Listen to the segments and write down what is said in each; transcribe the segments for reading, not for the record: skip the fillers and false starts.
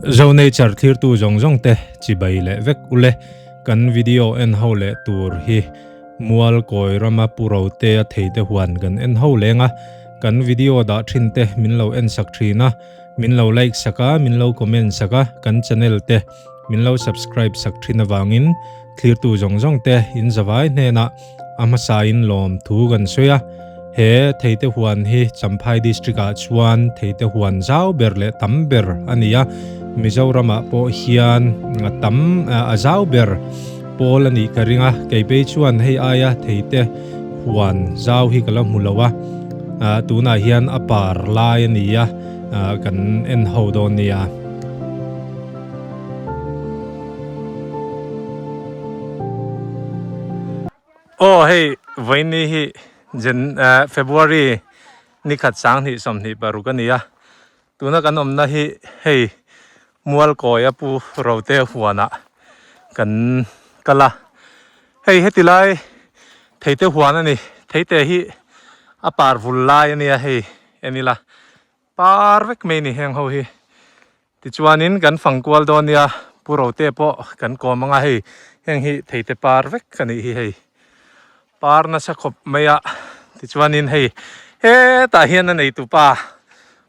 Zo Nature thlirtu zawng zawng te chibai leh vek ule kan video en ho leh tur hi Mual kawi rama pu rote a thei te huan kan en ho leng a, kan video dah thin te min lo en sak thin a, min lo like sak a, min lo comment sak a, kan channel te min lo subscribe sak thin avangin thlirtu zawng zawng te in zavai hnenah a hmasain lawm thu kan sawi a. He theite huan hi Champhai District ah chuan theite huan zau ber leh tam ber a ni a, Mizoramah pawh hian a tam a zau ber pawl a nih ka ring a, kei phei chuan hei aia theite huan zau hi ka la hmu lo a, tunah hian a par lai a ni a, kan en ho dawn nia. Aw hei vawiin ni hi Jan February ni khat 20 26 a ni a, tuna kan awmna hi hei Mualkawi a pu Rote huanah kan kal a, hei heti lai theite huan a ni, theite hi a par vul lai a nia hei en ila par vek mai a ni heng ho hi. Tichuanin kan fang kual dawn nia, Pu Rote pawh kan kawm anga hei heng hi theite par vek a nih hi hei par nasa khawp mai a, tichuanin hei hetah hian a neitu pa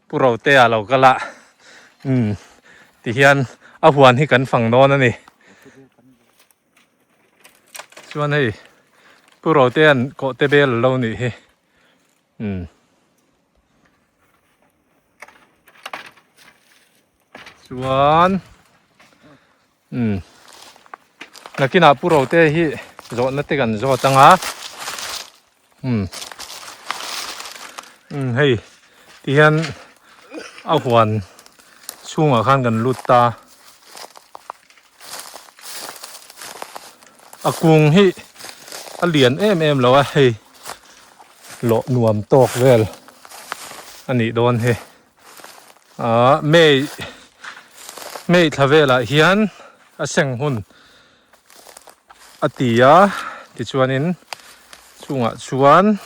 Pu Rote a lo kal a, umm tihian a huan hi kan fang dawn a ni. Chuan hei Pu Rotea'n kawhte bel a lo nih hi. Umm. Chuan umm nakinah Pu Rote hi zawhna te kan zawt anga umm umm hei tihian a huan chhungah khan kan lut ta a kung hi a lian em em lo a hei. Lawh nuam tawk vel a nih dawn hi. Ahh May May thla velah hian a seng hun a ti a, tichuanin chungah chuan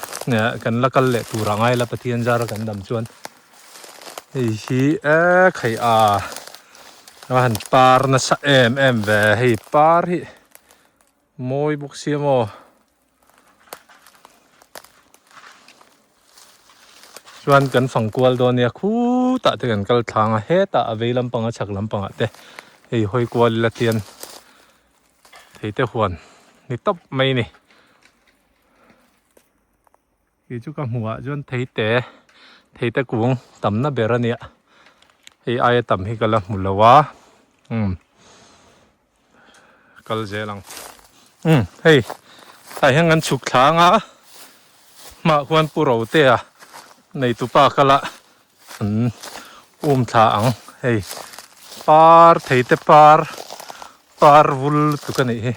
kan la kal leh tur a ngai la Pathian zara kan dam chuan hei hi e khaih a a han par nasa em em ve hei par hi mawi bawk sia maw. Chuan kan fang kual dawn nia khutah te kan kal thlang a hetah a vei lampang a chhak lampangah te hei hawi kual ila tian thei te huan ni tawp mai a ni. Kei chu ka hmuh ah chuan theite theite kung tamna ber a nia hei aia tam hi ka la hmu lo a umm kal zel ang umm hei tah hian kan chhuk thlang a hmah khuan pu Rotea neitupa kala an um thla ang hei par theite par par vul lutuk a nih hi.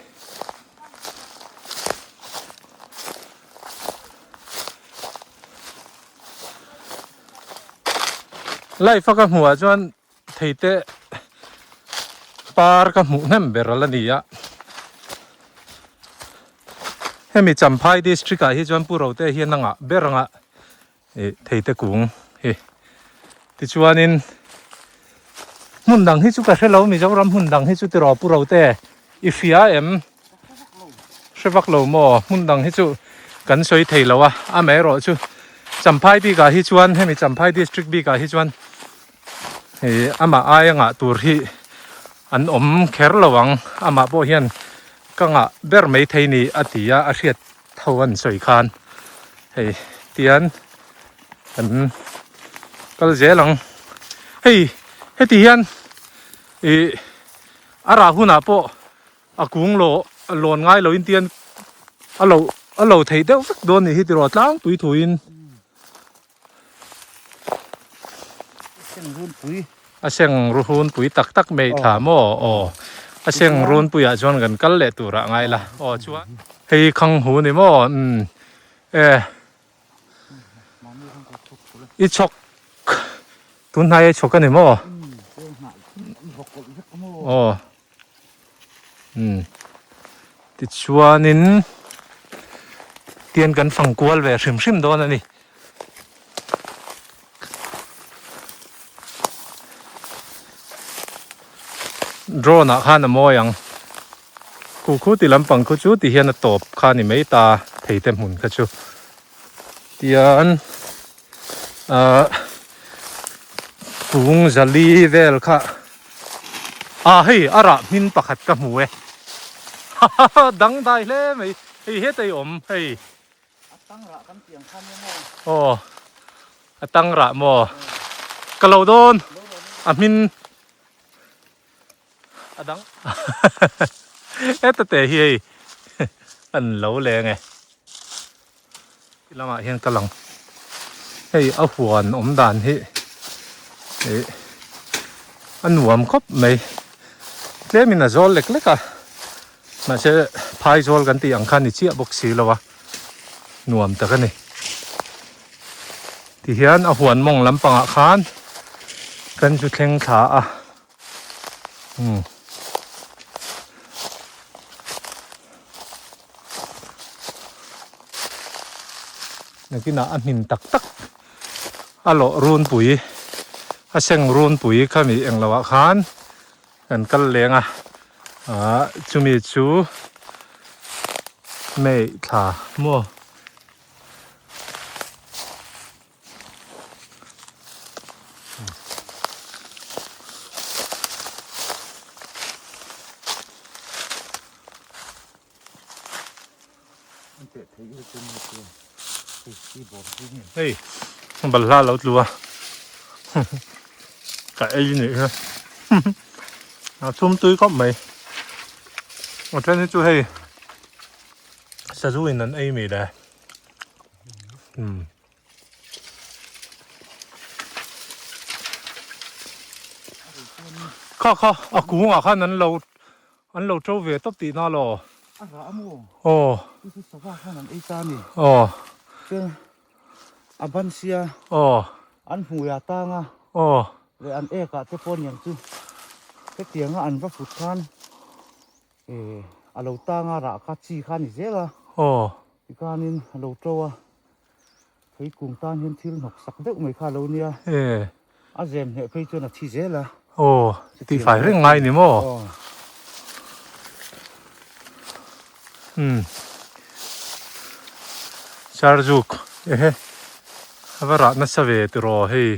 Life a ka hmuh ah chuan thei te par ka hmuh hnem ber a la ni a hemi Champhai district ah hi chuan Pu Rote hian a ngah ber anga ih thei te kung hi tichuanin hmun dang hi chu ka hrelo Mizoram hmun dang hi chu tiraw Pu Rote i hria em? Hre vak lo maw? Hmun dang hi chu kan sawi thei lo a, amaherawh chu Champhai bikah hi chuan hemi Champhai district bikah hi chuan ih amah aia ngah tur hi an awm kher lo ang, amah pawh hian ka ngah ber mai thei ni a ti a, a hriat tho an sawi khan hei tian kan kal zel ang. Hei heti hian ih a rah hunah pawh A kung lo lawn ngai lo in tian a lo a lo theih deuh vek dawn nih hi tiraw tlangpui thuin. A seng runpui tak tak mai thla maw aw a seng runpuiah chuan kan kal leh turah ngai la aw chuan hei khang hu ni maw umm e i chhawk tun hnai a chhawk a ni maw aw. Umm tichuanin tian kan fang kual ve hrim hrim dawn a ni. Drone ah khan a mawi ang. Khu khu ti lampang khu chu ti hian a tawp kha ni mai ta thei te hmun kha chu. Tian ahh kung zali vel kha ah hei a rah hmin pakhat ka hmu e hahaha dangdai hle mai hei hetei awm hei. A tang rah kan tih ang kha nia maw? Aw, a tang rah maw? Ka lo dawn, a hmin a dang heta te hi hei an lo leng e. Ti lamah hian ka lang hei a huan awm dan hi ih a nuam khawp mai tlemin a zawl lek lek a. Mahse phaizawl kan tih ang kha ni chiah bawk si lo a, nuam tak a ni. Tihian a huan mawng lampangah khan kan zu thleng thla a, umm. Nakinah a hmin tak tak a lawh runpui, a seng runpui khami englo ah khan. Kan kal leng a, ah chumi chu May thla maw. Hei balhla lo tlu a ka ei nih hi a chhum tui khawp mai a then hi chu hei sazu in an ei mai le umm. Kha kha a kungah khan an lo An lo to ve tawp tihna law? A rah a maw? Aw. Chu chu sava khan an ei ta a ni. Aw. Chuan a ban sia. Aw. An hmui ah tang a. Aw. Leh an ek ah te pawh aniang chu hetianga an va fut khan eh a lo tang a rah kha chi kha a ni zel a. Aw. Tikhanin a lo to a. Thei kung tan hian thil hnawk sak deuh mai kha a lo nia. E. A zem hneh phei chuan a thi zel a. Aw, tih fai reng ngai ni maw? Aw. Umm. Sarzuk ehe a va rah nasa ve tiraw hei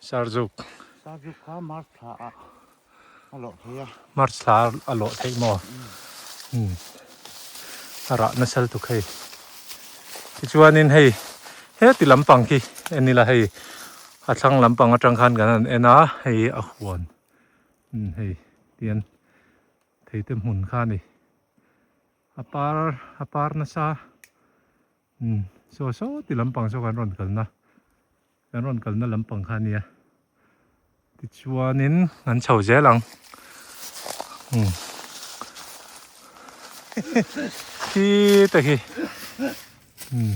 Sarzuk. Sarzuk kha March thla ah a lawh thei a. March thla a lawh theih maw? Umm a rah nasa lutuk hei. Tichuanin hei heti lampang khi en ila hei a thlang lampang atang khan kan han en a hei a huan umm hei tian theite hmun kha a ni. A par a par nasa umm saw saw ti lampang saw kan rawn kalna. Kan rawn kalna lampang kha a nia tichuanin an chho zel ang umm khi te khi umm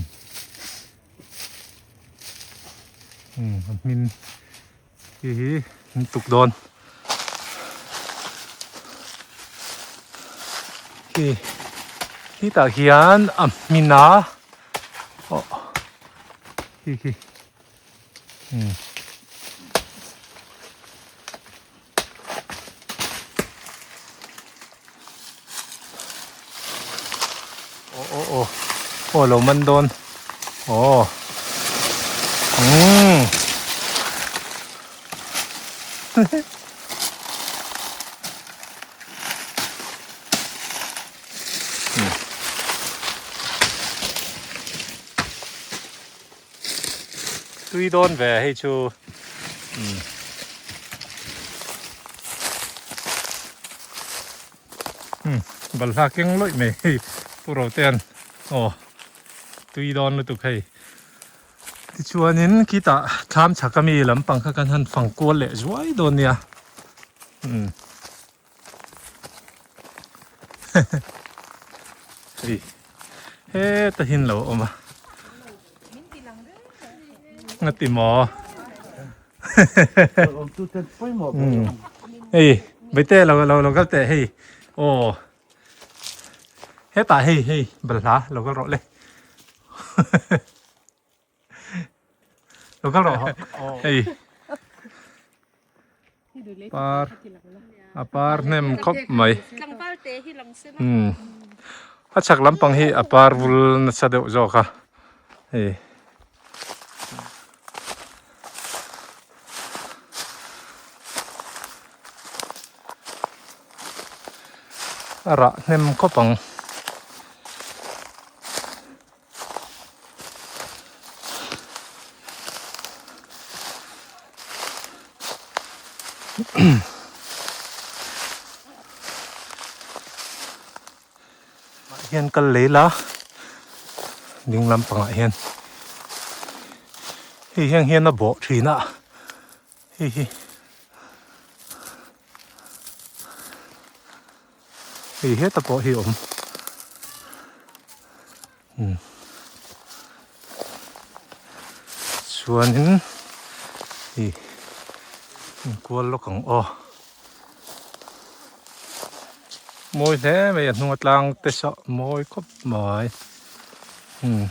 umm a hmin khi hi an tuk dawn khi khitah khian a hmin a aw. Khi khi. Um. Aw aw aw. Aw lo man dawn. Aw. Um. Tui dawn ve hei chu umm umm balhla keng lawih mai hei pu Rotean aw tui dawn lutuk hei tichuanin khitah thlam chhak ami lampang kha kan han fang kual leh zuai dawn nia umm. Hei heta hin lo awm a ngati maw hei Baite lo lo lo kal teh hei aw hetah hei hei balhla lo kal rawh le lo kal rawh hei. Par a par hnem khawp mai umm a chhak lampang hi a par vul nasa deuh zawk a hei. A rah hnem khawp ang. Hian kal lei la ding lampangah hian hei hian hian a bawh thin a hei hi hei heta pawh hi a awm. Chuanin ih inkual lawk ang aw mawi hle mai a hnung a tlang te saw mawi khawp mai umm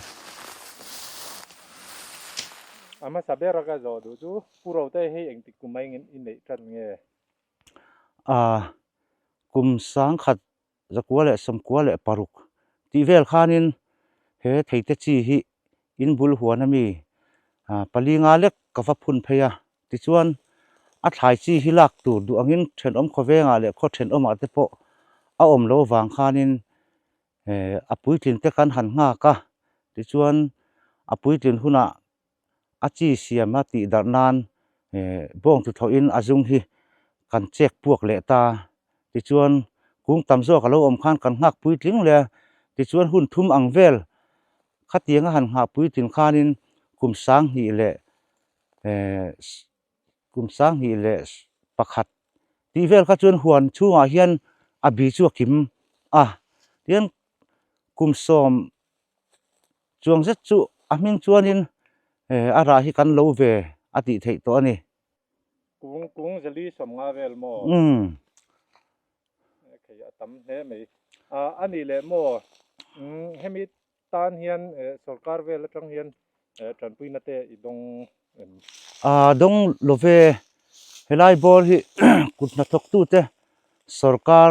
a hmasa ber a ka zawh duh chu Pu Rote hi engtik kum a engin i neih tan nge? Aa kum sangkhat 1966 tih vel khanin he theite chi hi in bul huan ami pali nga lek ka va phun phei a, tichuan a thlai chi hi lak tur duh angin thenawm khawvengah leh khaw thenawmah te pawh a awm lo vang khanin a puitlin te kan han nghak a, tichuan a puitlin hunah a chi siam a tih darh nan bawng tu thawhin a zung hi kan chek puak leh ta tichuan kung tam zawk a lo awm khan kan nghak puitling leh a tichuan hun thum ang vel khatiang a han nghah puitling khanin kum sanghnih leh ehh kum 2001 tih vel kha chuan huan chhungah hian a bi chu a kim a tian kum sawm Chuang zet chu a hming chuanin a rah hi kan lo ve a tih theih tawh a ni. Kung kung zali sawm nga vel maw? Umm. Khei a tam hle mai. A nih leh maw? Umm hemi tan hian sorkar vel atang hian tanpuina te i dawng em? A dawng lo ve. Helai bawr hi kut hnathawktute sorkar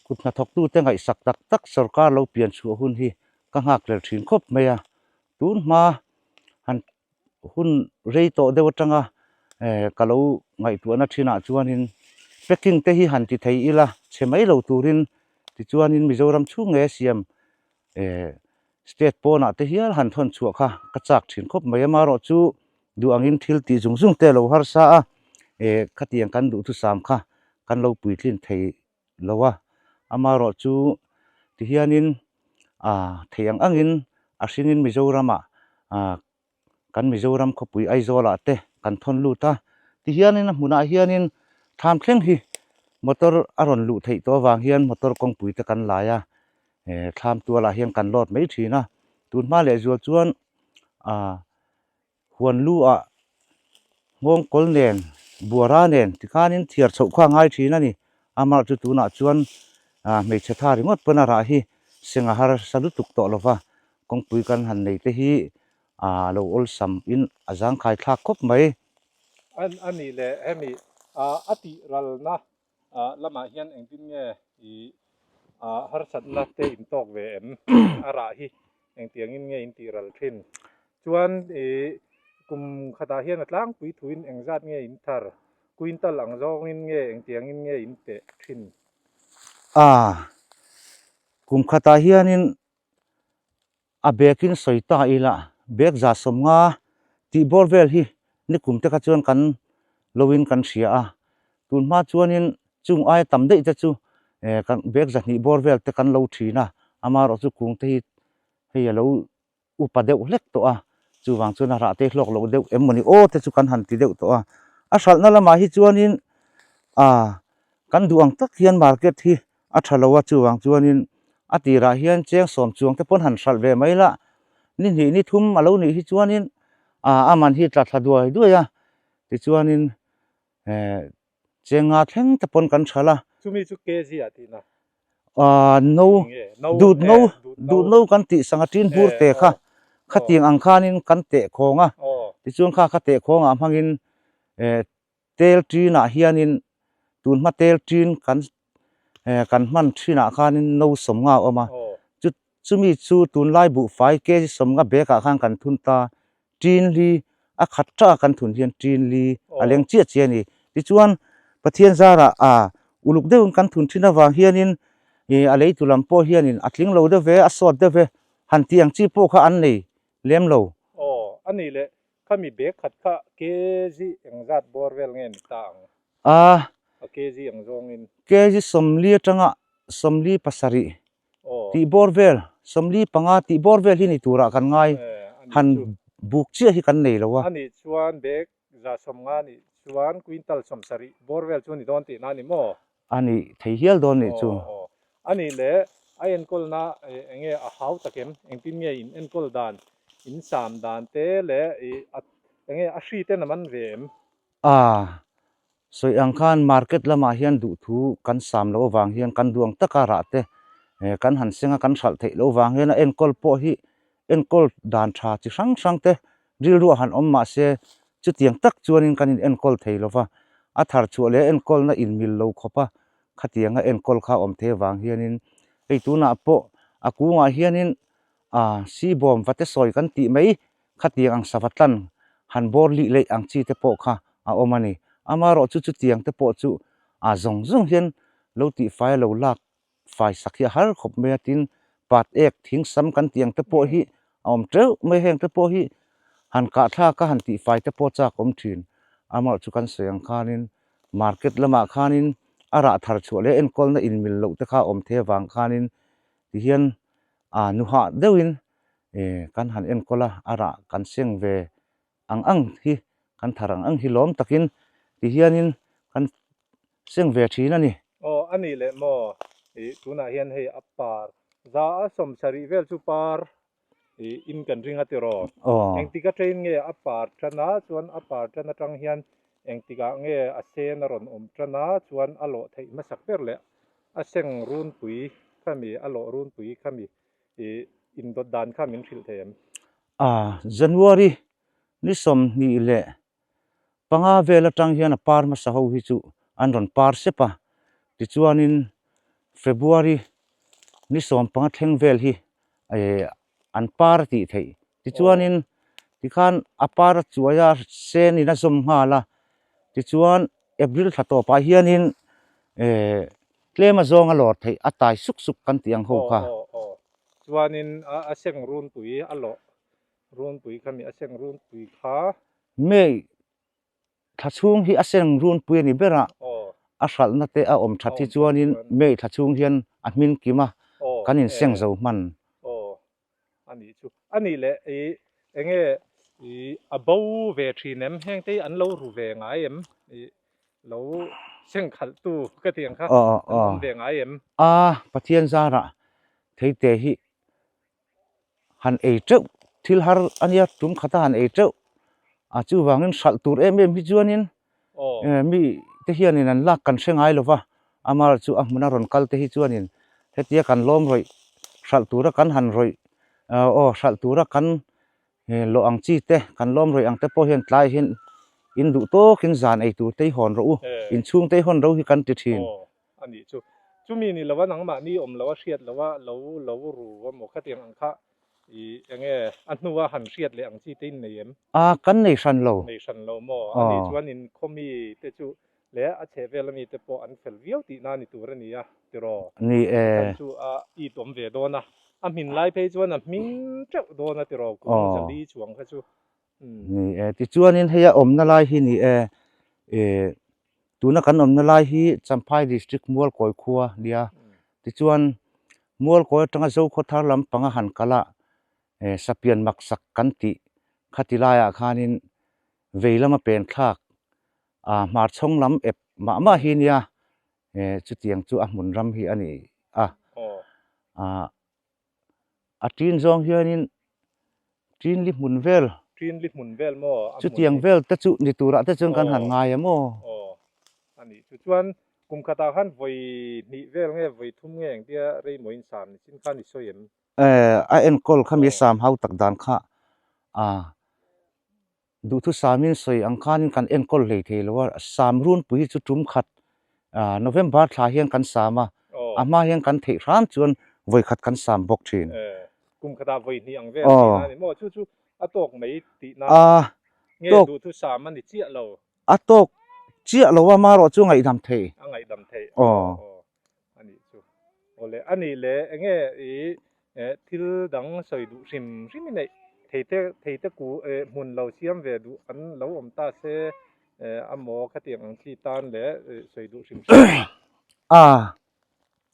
Kut hnathawktute ngaihsak tak tak sorkar lo pian chhuah hun hi ka nghak hlel thin khawp mai a, tun hma han hun rei tawh deuh atanga ka lo ngaihtuahna thinah chuanin packing te hi han ti thei ila chhe mai lo turin tichuanin Mizoram chhung nge siam state pawnah te hial han thawn chhuah kha ka chak thin khawp mai a, amaherawhchu duh angin thil tih zung zung te a lo harsa a, khatiang kan duhthusam kha kan lo puitlin thei lo a, amaherawhchu tihianin thei ang angin a hringin Mizoramah kan Mizoram khawpui Aizawlah te kan thawn lut a, tihianin a hmunah hianin thlam thleng hi motor a rawn luh theih tawh avang hian motor kawngpui te kan lai a, thlam tualah hian kan lawt mai thin a, tun hma leh zual chuan ah huan lu ah nghawng kawl nen buara nen tikhanin thiar chhoh kha a ngai thin a ni, amah chu tunah chuan hmeichhe tha ringawt pawn a rah hi seng a harsa lutuk tawh lova. Kawngpui kan han nei te hi a lo awlsam in a zangkhai thlak khawp mai. A nih leh hemi a tih ralna lamah hian engtin nge i harsatna te in tawk ve em? A rah hi engtiangin nge in tih ral thin? Chuan i kum khatah hian a tlangpui thuin engzat nge in thar? Quintal ang zawngin nge engtiangin nge in teh thin? A, kum khatah hianin A bag in sawi ta ila bag 150 tih bawr vel hi nikum te kha chuan kan lo in kan hria a, tun hma chuanin chung aia tam daih te chu eh kan bag 200 bawr vel te kan lo thin a, amaherawh chu kung te hi hei a lo upa deuh hlek tawh a, chuvang chuan a rah te hlawk loh deuh em mawni aw te chu kan han ti deuh tawh a, a hralhna lamah hi chuanin ah kan duh ang tak hian market hi A tha lo a, chuvang chuanin a tirah hian cheng sawm chuang te pawn han hralh ve mai la, ni hnih ni thum a lo nih hi chuanin a man hi tla thla duai duai a, tichuanin cheng nga thleng te pawn kan hralh a. Chumi chu kg ah tihna? No, dut no, dut no kan tih sanga tin hmur te kha, khatiang ang khanin kan teh khawng a, tichuan kha kha teh khawngah hmangin. Tel ṭinah hianin tunhma tel ṭin kan kan hman ṭhinah khanin no sawmnga a awm a, chu chumi chu tunlai buhfai kg sawmnga bag ah khan kan thun ta, ṭin li a khat ṭha kan thun hian ṭin li a leng chiah chiah a ni. Tichuan Pathian zarah ah uluk deuhin kan thun ṭhin avang hianin ih a leitu lam pawh hianin a tling lo deuh ve a sawt deuh ve han tih ang chi pawh kha an nei lem lo. Aw a nih leh Khami bag khat kha kg engzat bawr vel nge ni ta ang? A. A kg ang zawngin. Kg 40 atanga 47 tih bawr vel, 45 tih bawr vel hi ni turah kan ngai. Han buk chiah hi kan nei lo a. A nih chuan bag 150 nih chuan quintal 70 bawr vel chu ni dawn tihna a ni maw? A nih thei hial dawn nih chu. Aw aw. A nih leh a enkawlna enge a hau tak em? Engtin nge in enkawl dan, in sam dan te leh ih a enge a hri ten a man ve em? A, sawi ang khan market lamah hian duhthu kan sam loh avang hian kan duang taka rah te kan han seng a kan hralh theih loh avang hian a enkawl pawh hi enkawl dan tha chi hrang hrang te rilruah han awm mah se chutiang tak chuanin kan in enkawl thei lo va, a thar chhuah leh enkawlna in mil lo khawp a, khatianga enkawl kha awm thei avang hianin hei tunah pawh a kungah hianin ah sibawm va te sawi kan tih mai khatiang ang sava tlan han bawr lih leih ang chi te pawh kha a awm a ni. Amaherawhchu chutiang te pawh chu ah zawng zawng hian lo tihfai a lo lak fai sak hi a har khawp mai a tin pat ek thing sam kan tih ang te pawh hi a awm teuh mai heng te pawh hi han kah thlak a han tih fai te pawh chak awm thin amaherawh chu kan sawi ang khanin market lamah khanin a rah thar chhuah leh enkawlna in mil loh te kha a awm thei avang khanin tihian ah nuhah deuhin eh kan han enkawl a a rah kan seng ve ang ang hi kan thar ang ang hi lawm takin tihianin kan seng ve thin a ni. Aw a nih leh maw ih tunah hian hei a par za a 70 vel chu par ih in kan ring a tiraw. Aw. Engtik atangin nge a par tan a chuan a par tan atang hian engtikah nge a sen a rawn awm tan a chuan a lawh theih hmasak ber leh a seng runpui khami a lawh runpui khami ih indawt dan kha min hrilh thei em? A, January ni 25 vel atang hian a par hmasa ho hi chu an rawn par sep a, tichuanin February ni 15 thleng vel hi eh an par a tih theih. Tichuanin tikhan a par a chuai a sen in a zawm nghal a, tichuan April thla tawpah hianin eh tlem a zawng a lawr theih a tai suk suk kan tih ang ho kha. Aw aw aw chuanin a seng runpui a lawh runpui kha mi a seng runpui kha. May thla chhung hi a seng runpui a ni ber a, a hralhna te a awm that hi chuanin May thla chhung hian a hmin kim a, kan inseng zo hman. Aw a nih chu. A nih leh i enge i a bo ve thin em? Heng te hi an lo ru ve ngai em? I lo seng khalh tu ka tih ang kha an awm ve ngai em? A Pathian zarah theite hi han ei teuh thil har a nia tum khata han ei teuh a chuvangin hralh tur em em hi chuanin mi te hianin an lak kan hre ngai lova amaherawhchu chu a hmuna rawn kal te hi chuanin hetia kan lawm rawih hralh tura kan han rawih aw hralh tura kan lawh ang chi te kan lawm rawih ang te pawh hian tlai hian in duh tawkin zan ei tur te hi hawn rawh u inchhung te hi hawn ro hi kan ti thin. A nih chu. Chumi ni lova nangmahni awm lo a hriat lo a lo lo ru a maw khatiang ang kha i enge a hnua han hriat leh ang chi te in nei em? A, kan nei hran lo. Nei hran lo maw? A nih chuan in khaw mi te chu leh a chheh vel ami te pawh an fel viau tihna ni tur a ni a tiraw? Ni e. Khan chu a it awm ve dawn a, a hmin lai phei chuan a hming teuh dawn a tiraw kum 400 chuang kha chu. Ni e, tichuanin hei a awmna lai hi ni e, e tuna kan awmna lai hi Champhai District Mualkawi khua a nia. Tichuan Mualkawi atanga Zokhawthar lampang a han kal a, e Sapian Maksak kan tih khati laiah khanin vei lama pen thlak a hmarchhawng lam ep mah mah hi nia, e chutiang chu a hmun ram hi a ni a. Ah. A ṭin zawng hianin ṭin li hmun vel. Ṭin li hmun vel maw a hmun hi? Chutiang vel te chu ni turah te chuan kan han ngai a maw? Aw, a nih chu. Chuan kum khatah khan vawi hnih vel nge vawi thum nge engtia rei maw in sam ni chin khan i sawi em? Eh, a enkawl kha mi sam hau tak dan kha a. Duhthusamin sawi ang khanin kan enkawl hlei thei lo a, sam runpui hi chu tum khat November thla hian kan sam a, a hma hian kan theih hram chuan vawi khat kan sam bawk thin. Kum khatah vawi hnih ang vel tihna a ni maw? Chu chu a tawk mai tihna nge duhthusam a ni chiah lo? A tawk chiah lo a, marawh chu ngaihdam thei. A ngaihdam thei. Aw. A nih chu. Awle, a nih le, enge i thil dang sawi duh hrim hrim i neih? Theite, theite ku hmun lo siam ve duh an lo awm ta se a maw khatiang ang chi tan le sawi duh hrim hrim. A,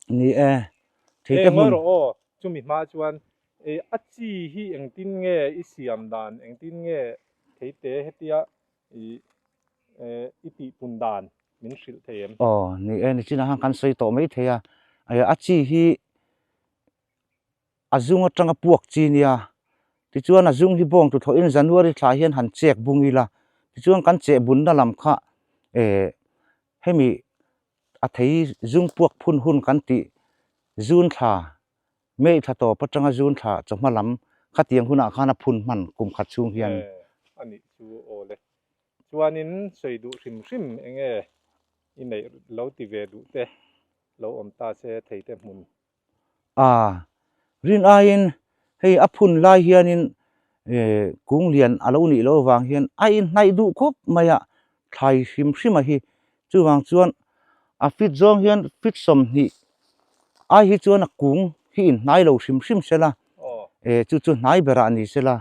ni e, theite hmun. Eng rawh aw, chumi hma chuan a chi hi engtin nge i siam dan, engtin nge theite hetia I i tih pun dan min hrilh thei em? Aw, ni e, nichinah khan kan sawi tawh mai thei a. A chi hi a zung atanga puak chi nia. Tichuan a zung hi bawng tu thawhin January thla hian han chek bung ila. Tichuan kan cheh bunna lam kha eh hemi a thei zung puak phun hun kan tih June thla May thla tawp atanga June thla chawhma lam khatiang hunah khan a phun hman kum khat chhung hian. E, a nih chu aw le. Chuanin sawi duh hrim hrim enge i neih lo ti ve duh te lo awm ta se thei te hmun. A, rin aiin hei a phun lai hianin e kung lian a lo nih loh avang hian a inhnaih duh khawp mai a, thlai hrim hrim a hi. Chuvang chuan a fit zawng hian fit 20 ai hi chuan a kung hi inhnai lo hrim hrim sela eh chu chu hnai berah ni sela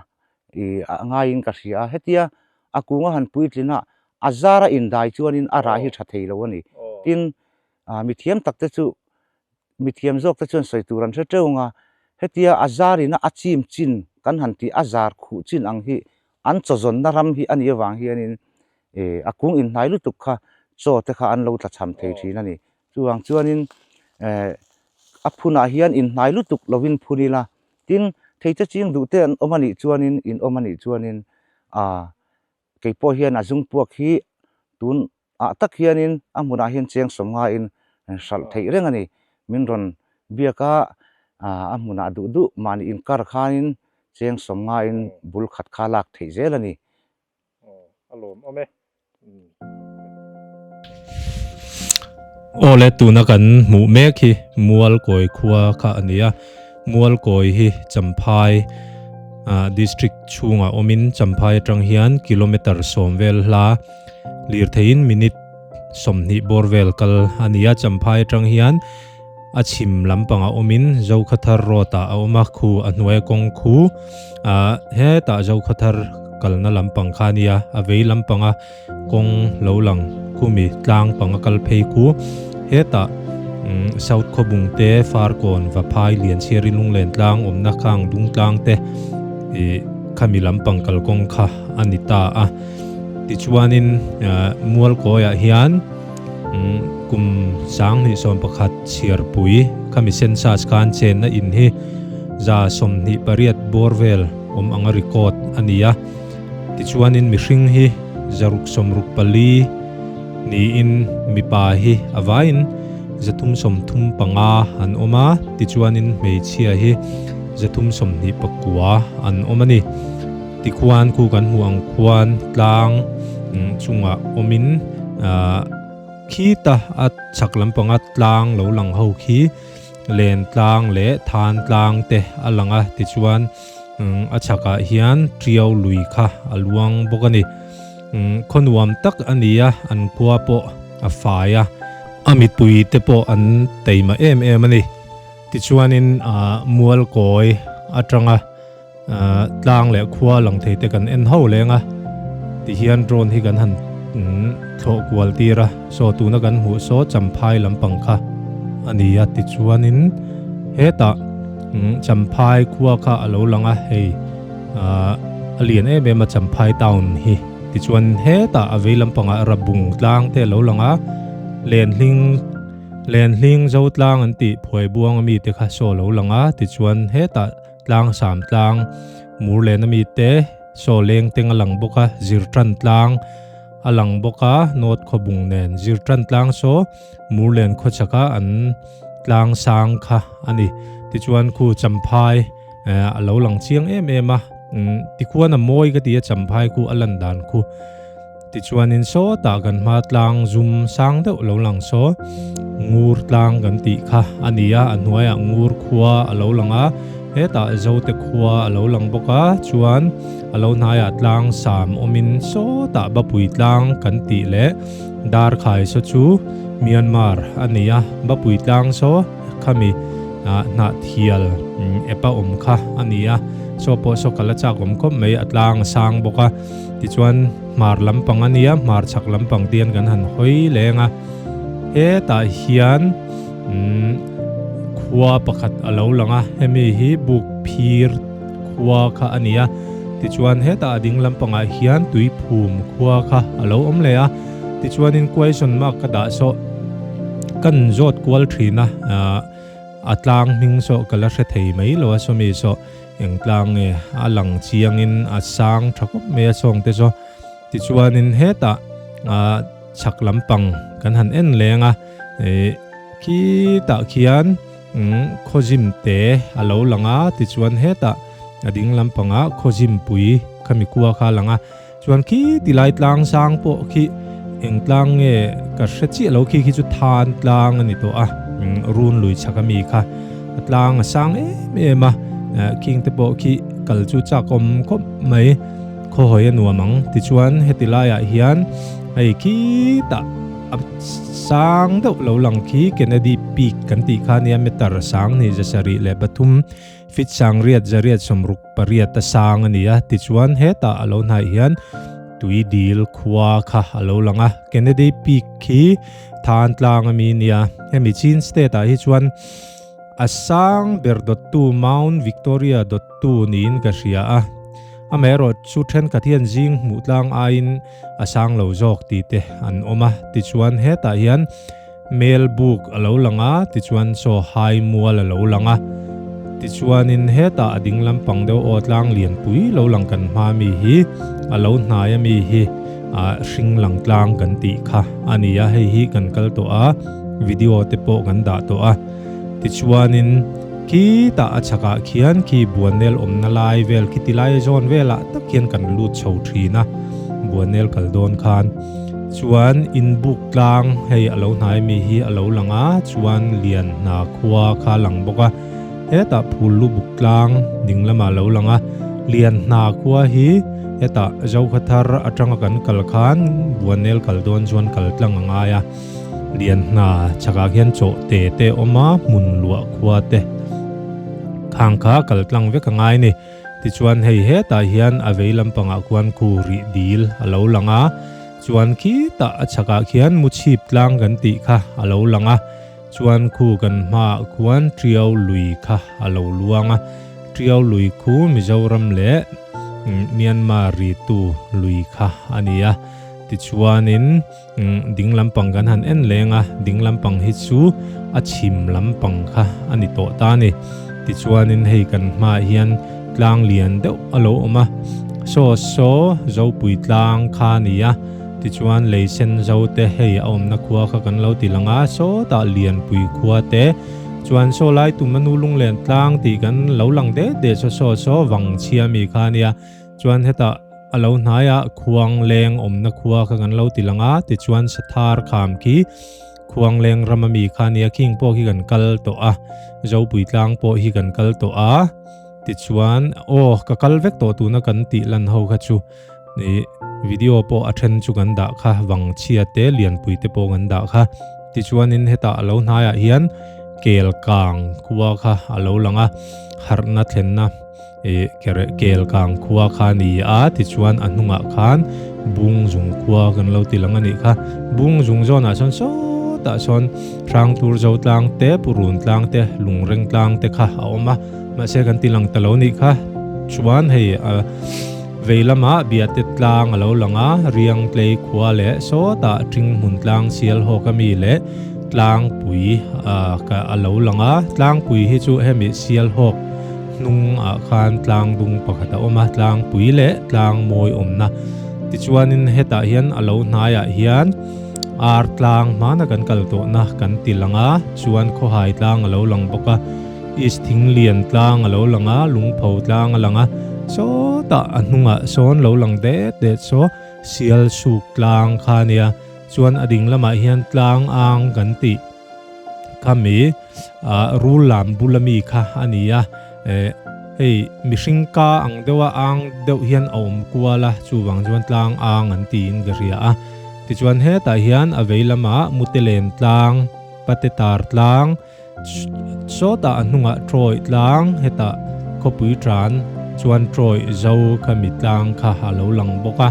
ih a ngaiin ka hria a. Hetia a kung a han puitlin a, a zar a indai chuanin a rah hi tha thei lo a ni. Tin, ah mithiam tak te chu mithiam zawk te chuan sawi tur an hre teuh ang a, hetia a zar ina a chim chin kan han tih a zar khuh chin ang hi an chaw zawnna ram hi a nih avang hianin eh a kung inhnai lutuk kha chaw te kha an lo tla cham thei thin a ni. Chuvang chuanin eh a phunah hian inhnai lutuk lovin phun ila, tin thei che ching duh te an awm a nih chuanin in awm a nih chuanin ah kei pawh hian a zung puak hi tun ah tak hianin a hmunah hian cheng 50 in hralh theih reng a ni. Min rawn biak a, a hmunah duh duh mahni inkar khanin cheng 50 in bul khat kha lak theih zel a ni. A lawm awm e. Awle tuna kan hmuh mek hi Mualkawi khua kha a ni a, Mualkawi hi Champhai district chhungah awmin Champhai atang hian kilometer 10 vel hla Lirtheiin minute 20 bawr vel kal a ni a, Champhai atang hian a chhim lampangah awmin Zokhathar road ah a awm a, khu a hnuaia kawng khu ah hetah Zokhathar kalna lampang kha a nia, a vei lampanga kawng lo lang khumi tlang panga kal phei khu hetah South Khawbung te Farkawn Vaphai Lianchhiari Lunglen tlang awmna khang Dungtlang te ih khami lampang kalkawng kha a ni ta a. Tichuanin Mualkawiah hian kum 2011 chhiarpui khami census khan chenna in hi 128 bawr vel awm anga record a ni a. Tichuanin mihring hi 664 niin mipa hi a vaiin 335 an awm a, tichuanin hmeichhia hi 329 an awm a ni. Tikhuan khu kan hmuh ang khuan tlang chungah awmin khita a chhak lampanga tlang lo lang ho khi len tlang leh than tlang te a lang a, tichuan a chhakah hian tiau lui kha a luang bawk a ni. Khaw nuam tak a ni a, an khua pawh a fai a, a mipui te pawh an teima em em a ni. Tichuanin Mualkawi atanga Tlang leh khua lang thei te kan en ho leng a, tihian drone hi kan han thlawh kual tir a, saw tuna kan hmuh saw Champhai lampang kha a ni a, tichuanin hetah Champhai khua kha a lo lang a, hei a lian em em a Champhai town hi, tichuan hetah a vei lampangah Rabung tlang te a lo lang a, Lenhling Lenhling Zotlang an tih Phuaibuang ami te kha saw a lo lang a, tichuan hetah. Tlang sam tlang, mur lehna mite saw leng teng a lang bawk a, zir tan tlang a lang bawk a, North Khawbung nen zir tan tlang saw mur len khaw chhaka an tlang sang kha a ni. Tichuan khu Champhai a lo lang chiang em em a, Tikhuan a mawi ka ti a Champhai khu a lan dan khu. Tichuanin sawtah kan hma tlang zum sang deuh lo lang saw ngur tlang kan tih kha a ni a, a hnuaiah ngur khua a lo lang a, hetah Zote khua a lo lang bawk a, chuan a lo hnaiah tlang sam awmin sawtah Bapui tlang kan tih leh Darkhai saw chu Myanmar a ni a, Bapui tlang saw khami Hnahthial epa awm kha a ni a, saw pawh saw kal a chak awm khawp mai, a tlang a sang bawk a. Tichuan hmar lampang a nia, hmar chhak lampang te hian kan han hawi leng a. Hetah hian umm khua pakhat a lo lang a, hemi hi buk phir khua kha a ni a. Tichuan hetah a ding lampangah hian tui phum khua kha a lo awm leh a. Tichuanin question mark ka dah sawh kan zawt kual thin a, ahh a tlang hming sawh ka la hre thei mai lo a sawmi sawh. Eng tlang nge a lang chiangin a sang tha khawp mai a sawngte chu. Tichuanin hetah ah chhak lampang kan han en leng a, ih khitah khian umm khawzim te a lo lang a, tichuan hetah a ding lampangah khawzim pui khami kua kha a lang a. Chuan khi tilai tlang sang pawh khi eng tlang nge ka hre chiah lo khi khi chu than tlang a ni tawh a run lui chhak ami kha a tlang a sang em em a khing te pawh khi kal chu chak awm khawp mai khaw hawi a nuam ang tichuan heti laiah hian hei khitah a sang deuh lo lang khi Kennedy Peak kan tih kha nia meter sang hnih zasarih leh pathum Feet sangriat zariat sawmruk pariat a sang a ni a, tichuan hetah a lo hnaih hian tui dil khua kha a lo lang a, Kennedy Peak khi than tlang ami nia, hemi Chin state ah hi chuan a sang ber dawttu Mount Victoria dawttu niin ka hria a, amaherawh chu thenkhat hian zing hmuh tlang aiin a sang lo zawk tih te an awm a, tichuan hetah hian Mel buk a lo lang a, tichuan saw hai mual a lo lang a. Tichuanin hetah a ding lampang deuh aw tlang lianpui lo lang kan hma mi hi a lo hnai a mi hi ah hring lang tlang kan tih kha a ni a, hei hi kan kal tawh a, video te pawh kan dah tawh a. Tichuanin khitah a chhakah khian khi Buanel awmna lai vel khi tilai zawn velah tak khian kan lut chho thin a, Buanel kal dawn khan. Chuan inbuk tlang hei a lo hnai mi hi a lo lang a, chuan lian hna khua kha a lang bawk a, hetah phul lu buk tlang ding lamah a lo lang a, lian hna khua hi hetah Zokhathar atanga kan kal khan Buanel kal dawn chuan kal tlang a ngai a, lian hna chhakah khian chaw te te a awm a, hmun luah khua te khang kha kal tlang vek a ngai a ni. Tichuan hei hetah hian a vei lampangah khuan khu rih dil a lo lang a, chuan khitah a chhakah khian muchhip tlang kan tih kha a lo lang a, chuan khu kan hmaah khuan Tiau lui kha a lo luang a, Tiau lui khu Mizoram leh Myanmar ritu lui kha a ni a, tichuanin ding lampang kan han en leng a, ding lampang hi chu a chhim lampang kha a ni tawh ta a ni. Tichuanin hei kan hmaah hian tlang lian deuh a lo awm a, saw saw Zopui tlang kha a ni a, tichuan lei sen zo te hei a awmna khua kha kan lo ti lang a, sawtah Lianpui khua te chuan saw lai tum a nu lunglen tlang tih kan lo lang det det saw saw saw vangchhia mi kha a nia, chuan hetah. A lo hnaiah khuang leng awmna khua kha kan lo ti lang a, tichuan Sathar kham khi khuang leng ram ami kha nia khing pawh khi kan kal tawh a, Zopui tlang pawh hi kan kal tawh a, tichuan aw ka kal vek tawh tuna kan tih lan ho kha chu ih video pawh a then chu kan dah kha Vangchhia te Lianpui te pawh kan dah kha, tichuanin hetah a lo hnaiah hian Kelkang khua kha a lo lang a, harhna thlenna. Ih kere kel kang khua kha a ni a, tichuan a hnungah khan bung zung khua kan lo ti lang a nih kha. Bung zung zawnah sawn sawtah sawn hrang tur zo tlang te, purun tlang te, lungreng tlang te kha a awm a, mahse kan ti lang ta lo nih kha. Chuan hei a vei lamah biate tlang a lo lang a, riang tlei khua leh sawtah ṭing hmun tlang sial hawk ami leh tlangpui a lo lang a, tlangpui hi chu hemi sial hawk Hnung ah khan tlang dung pakhat a awm a, tlang pui leh tlang mawi awmna. Tichuanin hetah hian a lo hnaiah hian ar tlang hmana kan kal tawhna kan ti lang a, chuan khawhai tlang a lo lang bawk a, East Thinglian tlang a lo lang a, Lungpho tlang a lang a. Sawtah a hnungah sawn lo lang det det saw sial suk tlang kha a nia. Chuan a ding lamah hian tlang ang kan tih khami ah rul lam bula mi kha a ni a. Eh hei mihring ka ang deuha ang deuh hian a awm kual a, chuvang chuan tlang ang an tiin ka hria a. Tichuan hetah hian a vei lamah Mutelen tlang, Patetar tlang, Sawtah a hnungah Troy tlang, hetah khawpui tan chuan Troy zo kha mi tlang kha a lo lang bawk a.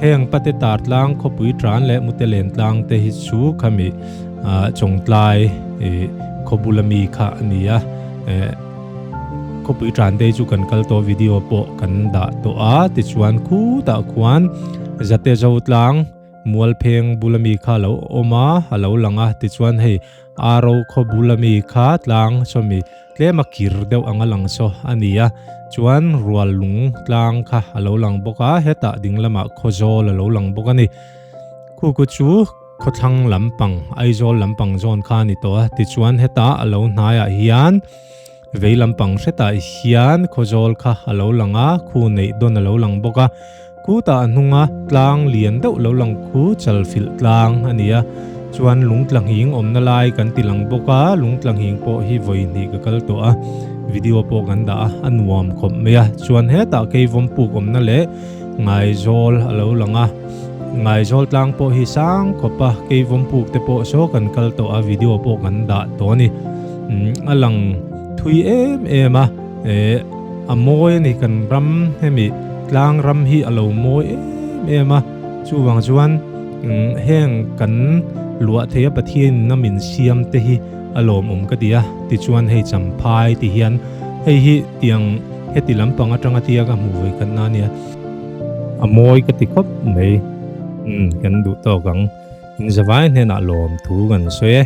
Heng Patetar tlang, khawpui tan leh Mutelen tlang te hi chu kha mi Chawngtlai khawbula mi kha a ni a. Khawpui tan te hi chu kan kal tawh video pawh kan dah tawh a, tichuan khutah khuan Zate zo tlang, Mualpheng bula mi kha a lo awm a, a lo lang a, tichuan hei Aro khaw bula mi kha tlang sawmi tlem a kir deuh anga lang saw a ni a, chuan rual lung tlang kha a lo lang bawk a, hetah ding lamah khawzawl a lo lang bawk a ni. Khuku chu khawthlang lampang, Aizawl lampang zawn kha a ni tawh a, tichuan hetah a lo hnaiah hian vei lampang hretah hian khawzawl kha a lo lang a, khu neih dawn a lo lang bawk a, Khutah a hnunga tlang lian deuh lo lang khu chalfilh tlang a ni a, chuan lungtlanghing awmna lai kan ti lang bawk a, lungtlanghing pawh hi vawi hnih ka kal tawh a, video pawh kan dah a, a nuam khawp mai a, chuan hetah keivawm puk awmna leh Ngaizawl a lo lang a, Ngaizawl tlang pawh hi sang khawp a, keivawm puk te pawh saw kan kal tawh a, video pawh kan dah tawh a ni, a lang thui em em a. Eh a mawi a ni kan ram hemi tlang ram hi a lo mawi em em a chuvang chuan heng kan luah thei a Pathian in a min siam te hi a lawmawm ka ti a tichuan hei champhai ti hian hei hi tiang heti lampang atanga tia ka hmuh vawi khat na a nia a mawi ka ti khawp mai umm kan duh tawk ang in zavai hnenah lawm thu kan sawi e.